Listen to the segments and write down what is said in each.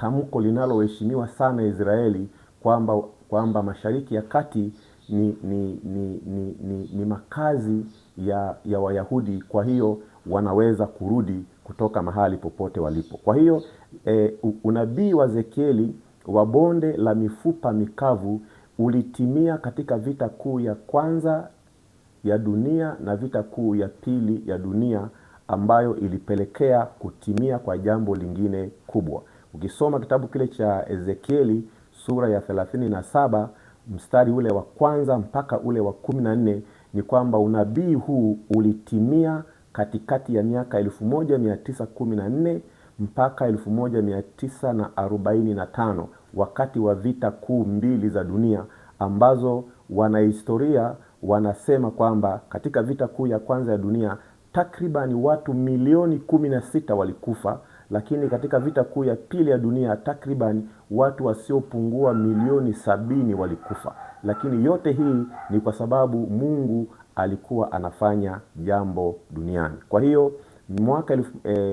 Tamko linaloheshimiwa sana Israeli kwamba Mashariki ya Kati ni makazi ya Wayahudi, kwa hiyo wanaweza kurudi kutoka mahali popote walipo. Kwa hiyo unabii wa Ezekieli wa bonde la mifupa mikavu ulitimia katika vita kuu ya kwanza ya dunia na vita kuu ya pili ya dunia, ambayo ilipelekea kutimia kwa jambo lingine kubwa. Ukisoma kitabu kile cha Ezekieli sura ya 37 mstari ule wa kwanza mpaka ule wa 14, ni kwamba unabii huu ulitimia katikati ya miaka 1914 mpaka 1945, wakati wa vita kuu mbili za dunia, ambazo wanahistoria wanasema kwamba katika vita kuu ya kwanza ya dunia takribani watu milioni 16 walikufa, lakini katika vita kuu ya pili ya dunia takribani watu wasiopungua milioni 70 walikufa. Lakini yote hii ni kwa sababu Mungu alikuwa anafanya jambo duniani. Kwa hiyo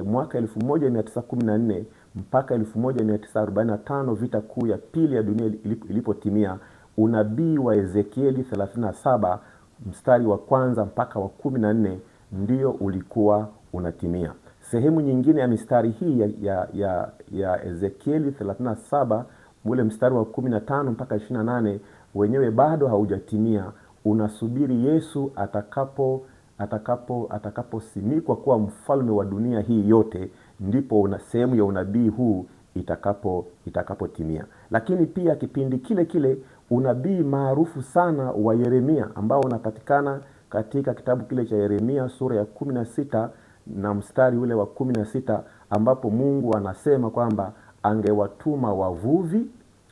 mwaka 1914 mpaka 1945, vita kuu ya pili ya dunia ilipotimia, unabii wa Ezekieli 37 mstari wa kwanza mpaka wa 14 ndio ulikuwa unatimia. Sehemu nyingine ya mistari hii ya Ezekieli 37 ule mstari wa 15 mpaka 28 wenyewe bado haujatimia, unasubiri Yesu atakaposimikwa kuwa mfalme wa dunia hii yote, ndipo sehemu ya unabii huu itakapotimia. Lakini pia kipindi kile kile unabii maarufu sana wa Yeremia ambao unapatikana katika kitabu kile cha Yeremia sura ya 16 na mstari ule wa 16, ambapo Mungu anasema kwamba angewatuma wavuvi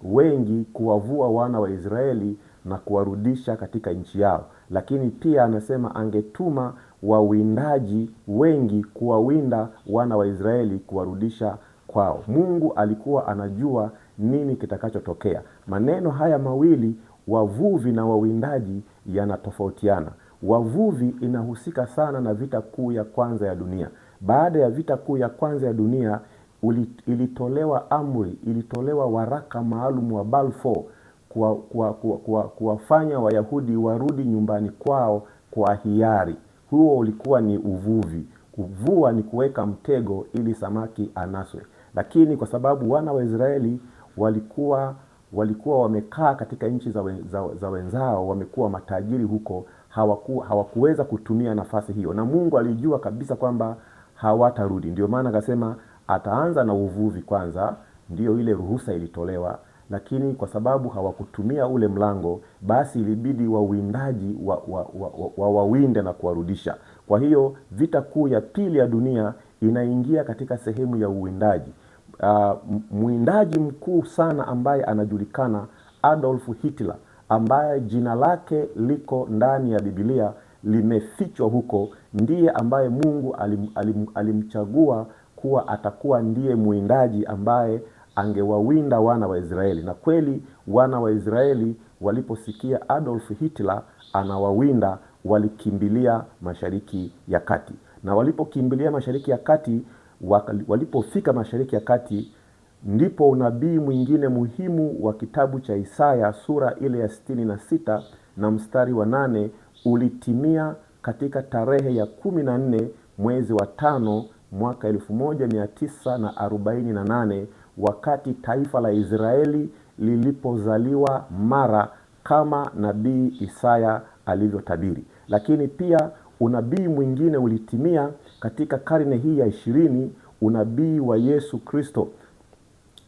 wengi kuwavua wana wa Israeli na kuwarudisha katika nchi yao. Lakini pia anasema angetuma wawindaji wengi kuwawinda wana wa Israeli kuwarudisha kwao. Mungu alikuwa anajua nini kitakachotokea. Maneno haya mawili, wavuvi na wawindaji, yanatofautiana. Wavuvi inahusika sana na vita kuu ya kwanza ya dunia. Baada ya vita kuu ya kwanza ya dunia, ilitolewa amri, ilitolewa waraka maalum wa Balfour kuwafanya Wayahudi warudi nyumbani kwao kwa hiari. Huo ulikuwa ni uvuvi. Kuvua ni kuweka mtego ili samaki anaswe. Lakini kwa sababu wana wa Israeli walikuwa wamekaa katika nchi za wenzao, wamekuwa matajiri huko, hawakuweza kutumia nafasi hiyo. Na Mungu alijua kabisa kwamba hawatarudi. Ndio maana akasema ataanza na uvuvi kwanza, ndio ile ruhusa ilitolewa. Lakini kwa sababu hawakutumia ule mlango, basi ilibidi wawindaji wawawinde na kuwarudisha. Kwa hiyo vita kuu ya pili ya dunia inaingia katika sehemu ya uwindaji. Mwindaji mkuu sana ambaye anajulikana, Adolf Hitler, ambaye jina lake liko ndani ya Biblia, limefichwa huko, ndiye ambaye Mungu alimchagua kuwa atakuwa ndiye mwindaji ambaye angewawinda wana wa Israeli. Na kweli wana wa Israeli waliposikia Adolf Hitler anawawinda, walikimbilia Mashariki ya Kati. Na walipokimbilia Mashariki ya Kati, walipofika Mashariki ya Kati, ndipo unabii mwingine muhimu wa kitabu cha Isaya sura ile ya 66 na mstari wa 8 ulitimia katika tarehe ya 14 mwezi wa 5 mwaka 1948, wakati taifa la Israeli lilipozaliwa mara kama nabii Isaya alivyotabiri. Lakini pia unabii mwingine ulitimia katika karne hii ya 20, unabii wa Yesu Kristo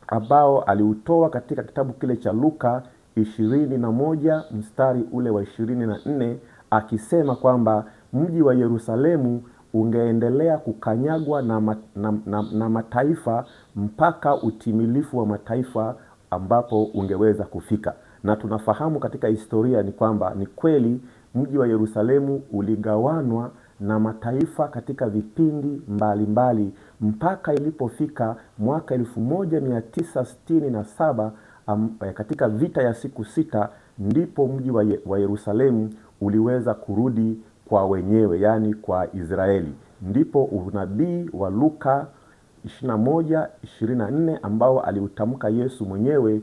ambao aliutoa katika kitabu kile cha Luka 21 mstari ule wa 24, akisema kwamba mji wa Yerusalemu ungeendelea kukanyagwa na mataifa mpaka utimilifu wa mataifa ambapo ungeweza kufika. Na tunafahamu katika historia ni kwamba ni kweli mji wa Yerusalemu uligawanwa na mataifa katika vipindi mbalimbali mpaka ilipofika mwaka 1967, katika vita ya siku 6, ndipo mji wa Yerusalemu uliweza kurudi kwa wenyewe, yani kwa Israeli. Ndipo unabii wa Luka 21:24 ambao aliutamka Yesu mwenyewe.